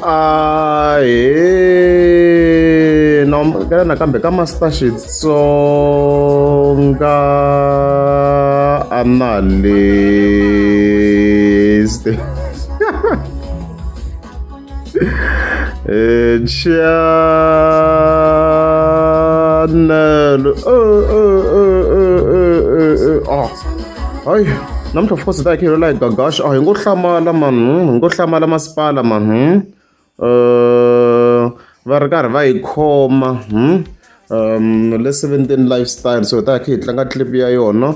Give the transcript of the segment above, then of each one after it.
Ahee na nakambe ka Master Xitsonga Analyst. Channel. Oh. Hayi, namuntlha of course hi ta hi kha hi la hi gagaxa. A hi ngo hlamala man, hi ngo hlamala masipala man. Va ri karhi va yi khoma le 17 lifestyle so hi ta hi kha hi tlanga clip ya yona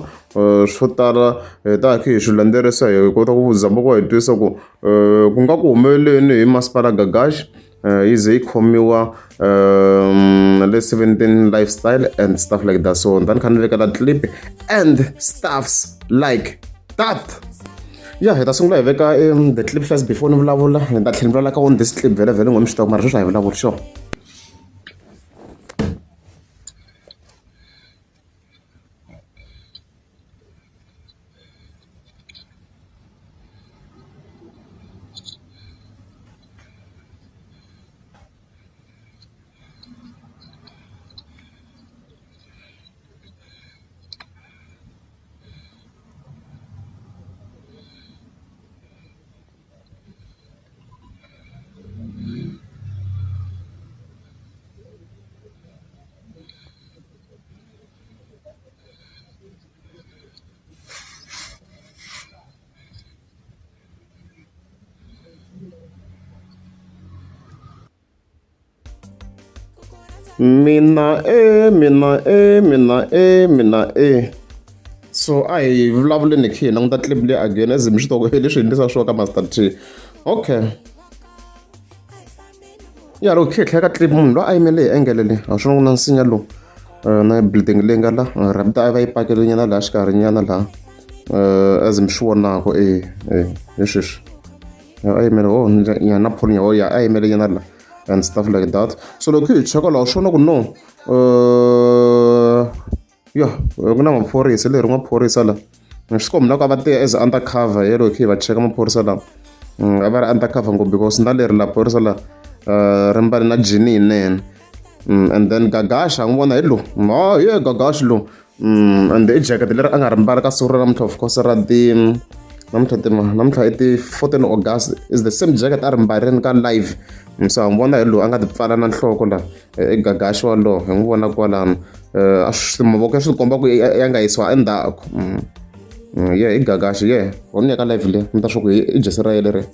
swo tala hi ta hi kha hi swi landzelerisa hi kota ku zama ku va hi twisa ku ku nga ku humeleleni hi masipala Gagash yi ze yi khomiwa le 17 lifestyle and stuff like that so ni ta ni kha ni vekela clip and stuffs like that. Ya hi ta sungula hi veka the clip first before ni vulavula ni ta tlhela ni vulavula ka on this clip vhele vhele n'we mi swi tiva mara sweswi a hi vulavuli sure. Mina e mina e mina e mina e so a hi vulavuleni hi khe hi languta clip leyi again as mi swi tiva ku leswi hi endlisa swona ka Master T okay ya loko khe hi tlhela ka clip munhu loyi a yimele hi engele leyi a swi na nsinya lowu na building leyi nga la rapita a va yi pakele nyana laha xikarhi nyana laha as mi swi vonaka e e hi sweswi a yimele oh ya na phone ya ya a yimele nyana la and stuff like that so loko hi cheka laha swi vona ku no ya ku na maphorisa leri maphorisa la swi komba na ku a va tiya as undercover ye loko hi va cheka maphorisa lama a va ri undercover ngopfu because na leri la phorisa la ri mbale na jini yinene and then Gagash ha n'wi vona hi lowu oh ye Gagash lowu and i jacket leri a nga ri mbala ka siku ra namuntlha of course ra ti namuntlha ti namuntlha i ti 14 August is the same jacket a ri mbarini ka live so ha n'wi vona hi lowu a nga ti pfala na nhloko la i Gagash walowo hi n'wi vona kwalano a swi mavoko ya swi komba ku ya nga yisiwa endzhaku ye i Gagash ye ho ni ya ka live leyi mi ta swa ku i jesi ra yena leri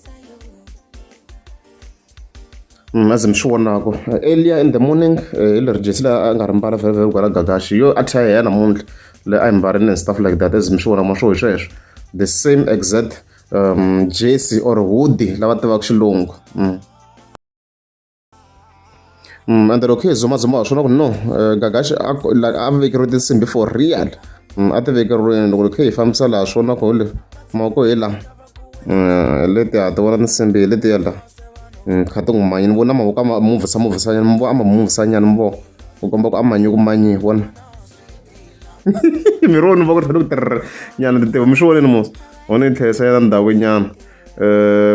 as mi swi vonaka earlier in the morning hi leri jesi leyi a nga ri mbala vhele vhele kwala Gagash yo a thya ya namuntlha leyi a yi mbarile and stuff like that as mi swi vona ma swo hi sweswo the same exact jersey or hoodie lava tivaka xilungu. Ende loko hi zumazuma wa swona ku no Gagash a a vekeriwe tinsimbhi for real a ti vekeriwini loko hi kha hi fambisa laha swona ku le mavoko hi la letiya ti vona tinsimbhi hi letiya la kha ti n'wi manyi ni vona mavoko a ma muvhisa muvhisanyana mi vo a ma muvhisanyana mi vo ku komba ku a manyi ku manyi vona miri wona va ku tlhela ku tirha nyana tintiho mi swi vonile mos vona yi tlherisa ya ndhawu nyana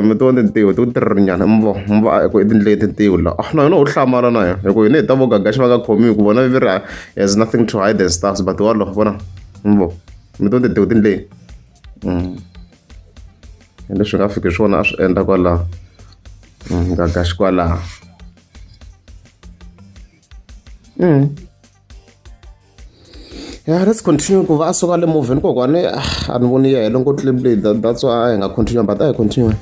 mi ti vona tintiho ti ku tirha nyana mi vo mi vo ku i tindlela tintiho la ah na yona ho hlamala na yona hi ku hina hi ta vo Gagash va nga khomiwi ku vona vi ri has nothing to hide and stuff but walowo vona mi vo mi ti vona tintiho tindlela hi leswi nga fiki swona a swi endla kwalaho Gagash kwalaho. Yeah, let's continue ku va a suka le movheni kokwani a ni voni ya hela ngo clip leyi that's why a hi nga continue but a hi continue.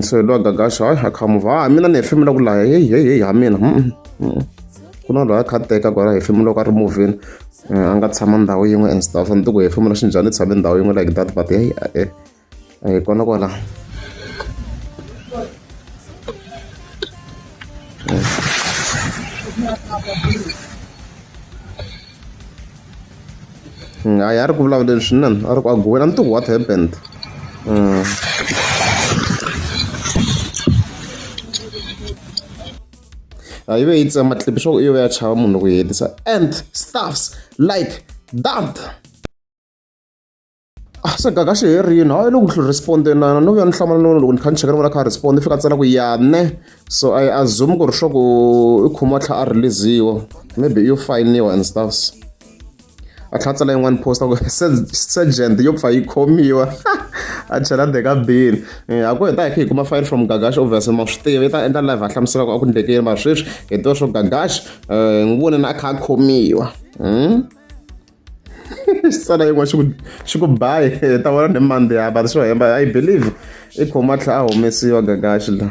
So hi lowa Gagash hayi a kha movha ha mina ni hefemula ku laha heyi heyi heyi ha mina ku na loyi a kha a teka kwala hefemula ku a ri movheni a nga tshama ndhawu yin'we and stuff a ni ti ku hefemula xi njhani tshame ndhawu yin'we like that but heyi e a hi kona kwala. Hayi a ri ku vulavuleni swinene a ri ku a guwela ni ti ku what happened. Yi ve yi tsema clip swa ku i yo ya chava munhu loko yi hetisa and stuffs like that. Ah, se gaga xi herini hayi loko ku responde na no vuya ni hlamala no loko ni kha ni cheka ni vona kha respond fika tsala ku ya ne so I assume ku ri swa ku i khomiwa tlha a release-iwa maybe yo fayiniwa and stuffs a tlhela a tsala yin'wana post a ku sergeant yo pfa yi khomiwa a chela ndzeni ka bin a ku heta hi kha hi kuma file from Gagash obviously ma swi tiva i ta endla live a hlamusela ku a ku ndlekeni mara sweswi hi tiva swo Gagash n'wi vone na a kha a khomiwa. Xi tsala yin'wana xi ku xi ku bayi hi ta vona ni Monday ya but swo hemba I believe i khoma a tlhela a humesiwa Gagash la.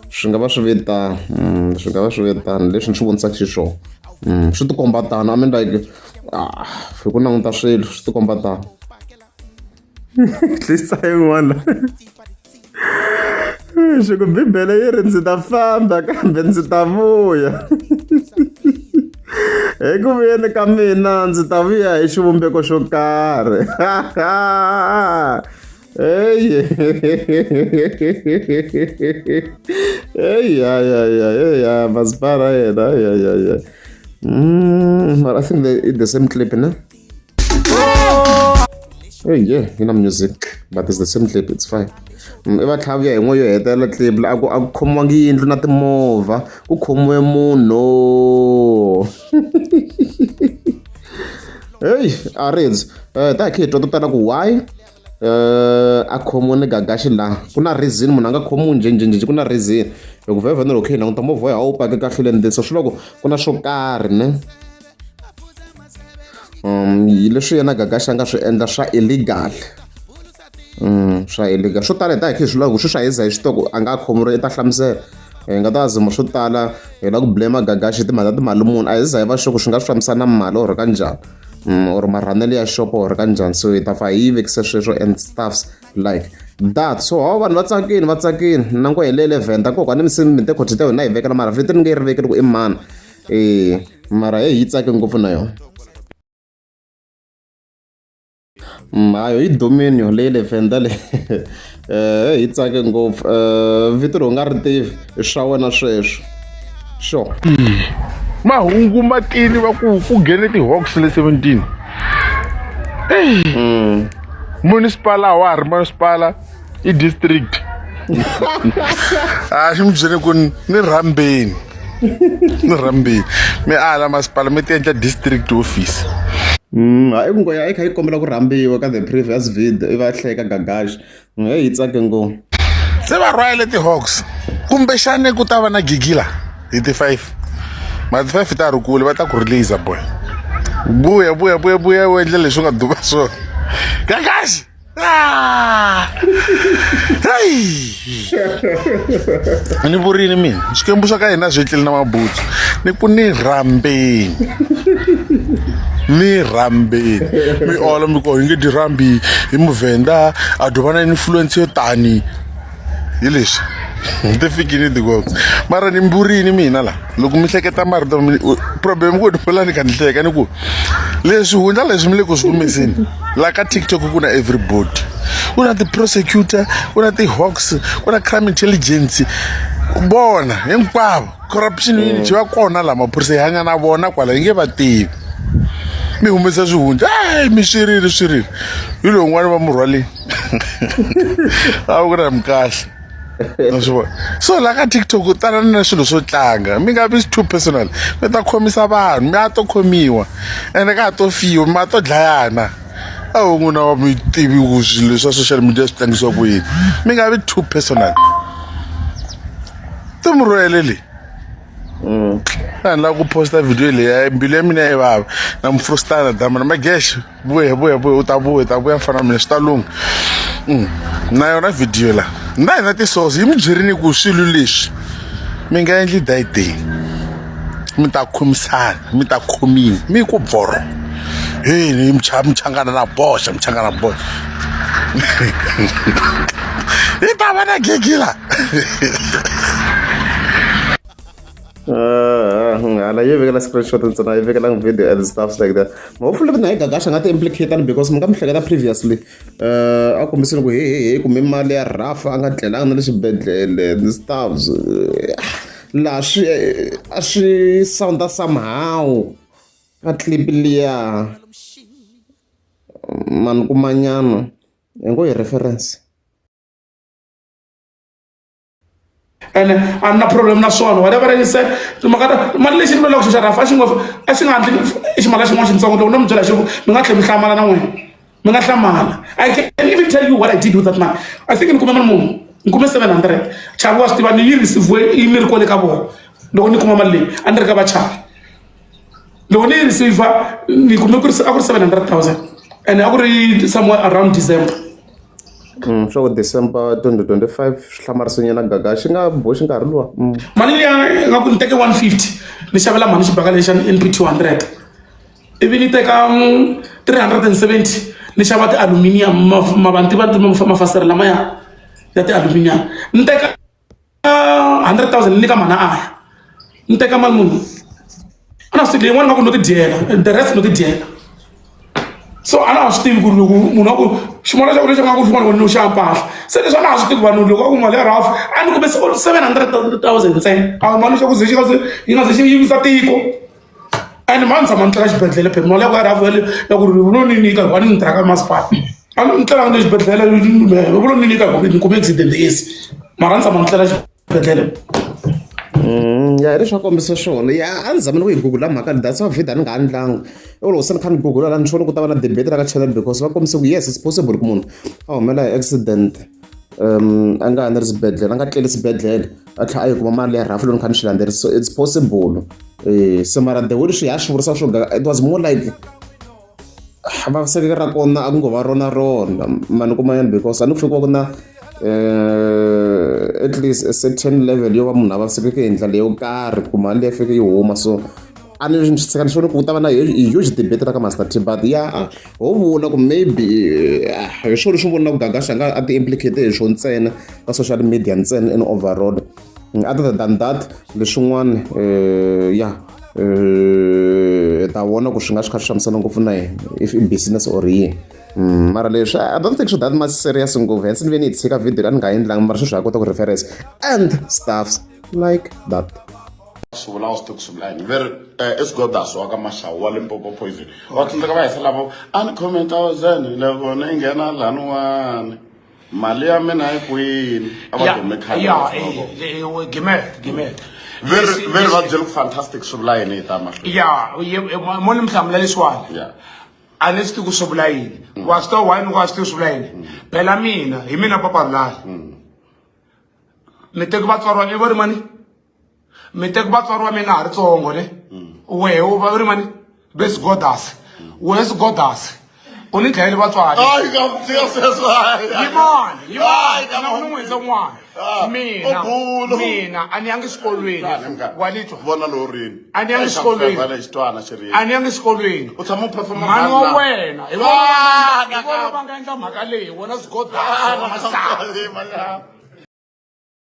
Swi nga va swi ve tano swi nga va swi ve tano leswi ni swi vonisaka xiswona swi ti komba tano I mean like hi ku languta swilo swi ti komba tano. Tlisa yin'wana xi ku bibele yi ri ndzi ta famba kambe ndzi ta vuya hi ku vuyeni ka mina ndzi ta vuya hi xivumbeko xo karhi eyi eyi ya ya ya ya masipala yena ya ya ya but I think the same clip ne. Hey, yeah, yi na music but it's the same clip, it's fine. I va tlha vuya hi n'we yo hetelela clip la a ku a ku khomiwangi yindlu na timovha ku khomiwe munhu heyi a ridzi ta hi kha hi twa to tala ku why a khomiwe ni gagaxi laha ku na reason munhu a nga khomiwi njhenjhenjhe ku na reason hi ku vhevhe ni loko kha hi languta movha ya wu pake kahle le ndzeni so swi loko ku na swo karhi ne. Leswi yena Gagash a nga swi endla swa illegal swa illegal swo tala hi ta hi kha hi swi lava ku sweswi a hi za hi swi tiva ku a nga khomiwi i ta hlamusela hi nga ta zama swo tala hi lava ku blame Gagash hi timhaka ta timali muni a hi za hi va sure ku swi nga swi fambisana na mali or ka njhani or marhanelo ya xopo or ka njhani so hi ta pfa hi yi vekisa sweswo and stuffs like that so hawa vanhu va tsakile va tsakile na ngo hi lele Venda kokwani mi se mi te ta hina hi vekela mara vito ni nge ri vekeli ku i mani. E mara heyi yi tsake ngopfu na yona hayo yi dominio leyi le venda le yi tsake ngopfu vito ri u nga ri tivi i swa wena sweswo sure mahungu matini va ku ku nghene ti-hawks le 17 eyi municipal a wa ha ri masipala i district a xi mi byele ku ni rhambeni ni rhambeni mi ala masipala mi ti endla district office. Hayi ku nghoya a yi kha yi kombela ku rhambiwa ka the previous video i va hleka gagash heyi yi tsake ngopfu se va rhwale ti-hawks kumbexani ku ta va na gigila hi ti-five mara ti-five ta ha ri kule va ta ku release boy vuya vuya vuya vuya u endla leswi u nga duma swona gagashi. Ah! Hey! Ni vurini mina xikwembu xa ka hina swi tleli na mabutsu ni ku ni rhambeni ni rhambeni mi ola mi ko hi nge dyi rhambi hi muvhenda a dyo va na influence yo tani hi leswi ti fikini ti mara ni mburini mina la loko mi hleketa marito problem ku ni vula ni kha ni hleka ni ku leswi hundla leswi mi le ku swi humeseni la ka TikTok ku na everybody ku na ti-prosecutor ku na ti-hawks ku na crime intelligence vona hinkwavo corruption unit va kona la maphorisa hi hanya na vona kwala hi nge va tivi mi humesa swihundla hayi mi swirile swirile hi lowun'wana va mu rhwaleni a ku ri mi kahle na swi vona so la ka TikTok tala na swilo swo tlanga mi nga vi too personal mi ta khomisa vanhu mi a to khomiwa ene ka ha to fiwa mi a to dlayana a wu n'wina wa mi tivi ku swilo swa social media swi tlangisiwa ku yini mi nga vi too personal ti mi rhwele leyi a ni lava ku posta video leyi mbilu ya mina yi vava na mi frustana dama na magexe vuya vuya vuya u ta vuya u ta vuya mfana wa mina swi ta lungha na yona video la na hina ti-source yi mi byerini ku swilo leswi mi nga endli dieting mi ta khomisana mi ta khomiwa mi ku bvoro hey michangana na boxa michangana boxa hi ta va na gigila. Hala yi vekela screenshot ntsena yi vekelanga video and stuff like that. Hopefully na hi Gagash a nga ti implicate because mi nga mi hleketa previously a kombisile ku he he he kume mali ya rough a nga tlelanga na le xibedhlele and stuffs. Laha swi a swi sound somehow ka clip liya mani kumanyana hi ngo hi reference. Ene a ni na problem na swona whatever you said. Timhaka ta mali lexi ni vulaka xo xa Rafa a xi nga a xi nga handli i ximali xin'wana xitsongo. Loko no mi byela xi mi nga tlhela mi hlamala na n'wina, mi nga hlamala. I can even tell you what I did with that money. I think ni kume mali muni, ni kume 700. Chavi wa swi tiva ni yi receive yi ni ri kwale ka vona. Loko ni kuma mali leyi a ni ri ka va Chavi, loko ni yi receive ni kume ku ri a ku ri 700,000 and a ku ri somewhere around December. Swa ku December 2025 swi hlamarisanyana Gaga xi nga boxi nkarhi luwa. Mali liya nga ku ni teke 150 ni xavela mhani xibaka lexa NP 200, ivi ni teka 370 ni xava ti-aluminium, mavanti va mafasitara lamaya ya ti-aluminium. Ni teka 100,000 ni nyika mhana aya. Ni teka mali munhu a na swi tivi leyin'wana nga ku no ti dyela, the rest no ti dyela. So a na ha swi tivi ku ri loko munhu a ku xin'wana xa ku lexi nga ku xin'wana no xava mpahla, se leswi a na ha swi tivi vanhu loko a ku mali ya Ralph a ni kume 700,000 ntsena, a mali xa ku ze xi nga ze yi nga ze xi yimisa tiko. And mhani tshama ni tlela xibedhlele phela mali ya ku ya Ralph ya ku ri lo ni nyika hikuva ni tirha ka masipala, a ni tlelanga ni xibedhlele lo ni nyika hi ni kume accident esi, mara ni tshama ni tlela xibedhlele. Ya hi leswi va kombisa swona ya a ni zama ni ku yi gugula mhaka leyi, that's why video a ni nga endlanga. I loko se ni kha ni gugula la ni swi vona ku ta va na debate la ka channel because va kombise ku yes, it's possible ku munhu a humela hi accident, a nga ha ni ri xibedhlele, a nga tleli xibedhlele, a tlhela a yi kuma mali ya rhafu. Loko ni kha ni swi landzelerisa, so it's possible. Se mara the way leswi hi a swi vurisa swo it was more like vaviseke ra kona a ku ngo va rona rona mani kumanyana because a ni ku fika ku na at least a certain level yo va munhu a vavisekeke hi ndlela yo karhi ku mali leyi fike yi huma. So a ni swi tshika ni swi vona ku ta va na huge debate la ka Master T, but ya ho vula ku maybe hi swona leswi vona ku Gagash a nga a ti implicate hi swo ntsena ka social media ntsena in overall. Other than that, leswin'wana ya hi ta vona ku swi nga swi kha swi fambisana ngopfu na yena if i business or yini. Mara leswi I don't think swi that much serious ngopfu, hence ni ve ni yi tshika video leyi a ni nga endlangi, mara sweswi ha kota ku reference and stuffs like that. Swi vula swi tivi ku swi vula yini ve ri i Sgodas wa ka Maxawu wa Limpopo Poison wa tsundzuka va hisa lava a ni khome thousand loko ni nghena laniwani mali ya mina yi kwini a va dume khale. Ya, gimet gimet. Ve ri va byele ku fantastic swi vula yini hi ta mahlweni. Ya, mo ni mi hlamula leswiwani. A ni swi tivi ku swi vula yini. Wa swi tiva why ni ku a swi tivi swi vula yini? Phela mina hi mina paparulani mi teki vatswari va mi va ri mani, mi teki vatswari va mina ha ri tsongo ne wehe u va ri mani vesgodas wesgodas u ni dlayele vatswari. Hayi, ka tshika sweswo, hayi. Yimani. Hayi, Yimani, na u ni n'wi n'wana. Ah, Mina u bulu. mina a ni yangi xikolweni. Mhani, Wa ni twa? Vona lowu rini. A ni yangi xikolweni. Xitwana xi rini. A ni yangi xikolweni. U tshama u performa. Mhani wa wena hi Ah, vona va nga endla mhaka leyi wena sgodas.